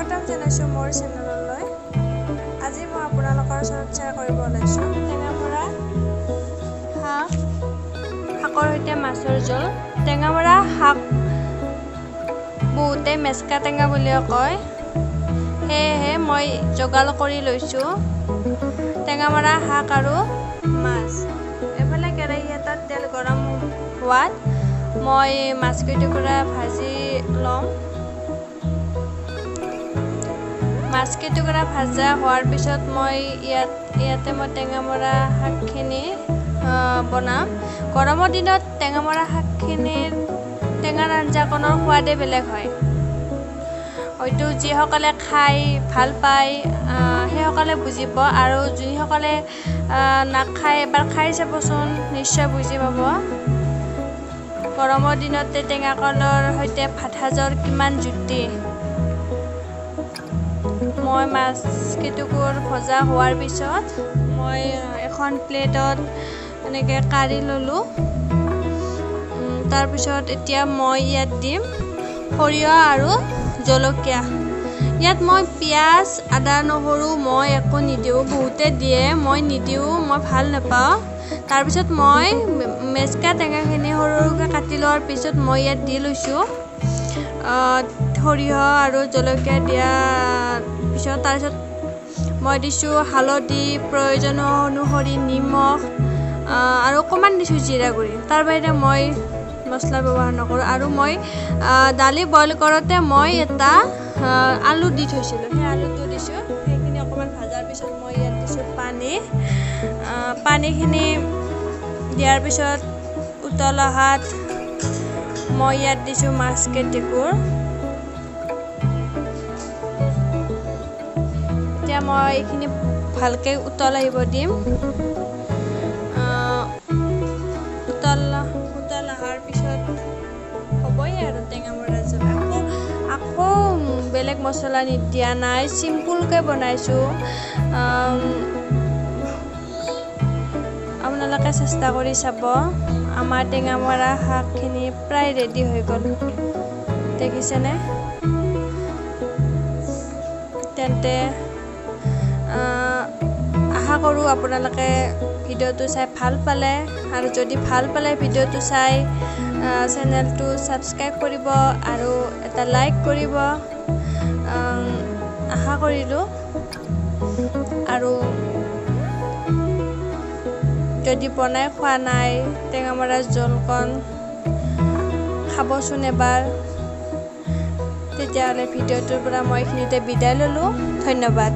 স্বাগতম জনাইছোঁ মোৰ চেনেললৈ। আজি মই আপোনালোকৰ ওচৰত শ্বেয়াৰ কৰিব ওলাইছোঁ টেঙামৰা শাক, শাকৰ সৈতে মাছৰ জোল। টেঙামৰা শাক বহুতে মেচকা টেঙা বুলিও কয়, সেয়েহে মই যোগাৰ কৰি লৈছোঁ টেঙামৰা শাক আৰু মাছ। এফালে কেৰাহী এটাত তেল গৰম হোৱাত মই মাছ কেইটুকুৰা ভাজি ল'ম। মাছ কেইটুকুৰা ভাজা হোৱাৰ পিছত মই ইয়াতে মই টেঙামৰা শাকখিনি বনাম। গৰমৰ দিনত টেঙামৰা শাকখিনিৰ টেঙাৰ আঞ্জাকণৰ সোৱাদেই বেলেগ হয়। হয়তো যিসকলে খাই ভাল পায় সেইসকলে বুজিব, আৰু যিসকলে নাখায় এবাৰ খাই চাবচোন, নিশ্চয় বুজি পাব। গৰমৰ দিনতে টেঙাকলৰ সৈতে ভাত সাজৰ কিমান জুতি। মই মাছ কেইটুকুৰ ভজা হোৱাৰ পিছত মই এখন প্লেটত এনেকৈ কাঢ়ি ল'লোঁ। তাৰপিছত এতিয়া মই ইয়াত দিম সৰিয়হ আৰু জলকীয়া। ইয়াত মই পিঁয়াজ, আদা, নহৰু মই একো নিদিওঁ, বহুতে দিয়ে, মই নিদিওঁ, মই ভাল নাপাওঁ। তাৰপিছত মই মেচকা টেঙাখিনি সৰু সৰুকৈ কাটি লোৱাৰ পিছত মই ইয়াত দি লৈছোঁ সৰিয়হ আৰু জলকীয়া দিয়াৰ পিছত। তাৰপিছত মই দিছোঁ হালধি, প্ৰয়োজন অনুসৰি নিমখ আৰু অকণমান দিছোঁ জিৰা গুড়ি। তাৰ বাহিৰে মই মছলা ব্যৱহাৰ নকৰোঁ। আৰু মই দালি বইল কৰোঁতে মই এটা আলু দি থৈছিলোঁ, সেই আলুটো দিছোঁ। সেইখিনি অকণমান ভজাৰ পিছত মই ইয়াত দিছোঁ পানী। পানীখিনি দিয়াৰ পিছত উতল অহাত মই ইয়াত দিছোঁ মাছ কেইটুকুৰ। এতিয়া মই এইখিনি ভালকৈ উতল আহিব দিম। উতল উতল অহাৰ পিছত হ'বই আৰু টেঙামৰা জোল। আকৌ বেলেগ মছলা দিয়া নাই, চিম্পুলকৈ বনাইছোঁ। আপোনালোকে চেষ্টা কৰি চাব। আমাৰ টেঙামৰা শাকখিনি প্ৰায় ৰেডি হৈ গ'ল, দেখিছেনে? তেন্তে আশা কৰোঁ আপোনালোকে ভিডিঅ'টো চাই ভাল পালে, আৰু যদি ভাল পালে ভিডিঅ'টো চাই চেনেলটো ছাবস্ক্ৰাইব কৰিব আৰু এটা লাইক কৰিব আশা কৰিলোঁ। আৰু যদি বনাই খোৱা নাই টেঙামৰাৰ জোলকণ খাবচোন এবাৰ। তেতিয়াহ'লে ভিডিঅ'টোৰ পৰা মই এইখিনিতে বিদায় ল'লোঁ। ধন্যবাদ।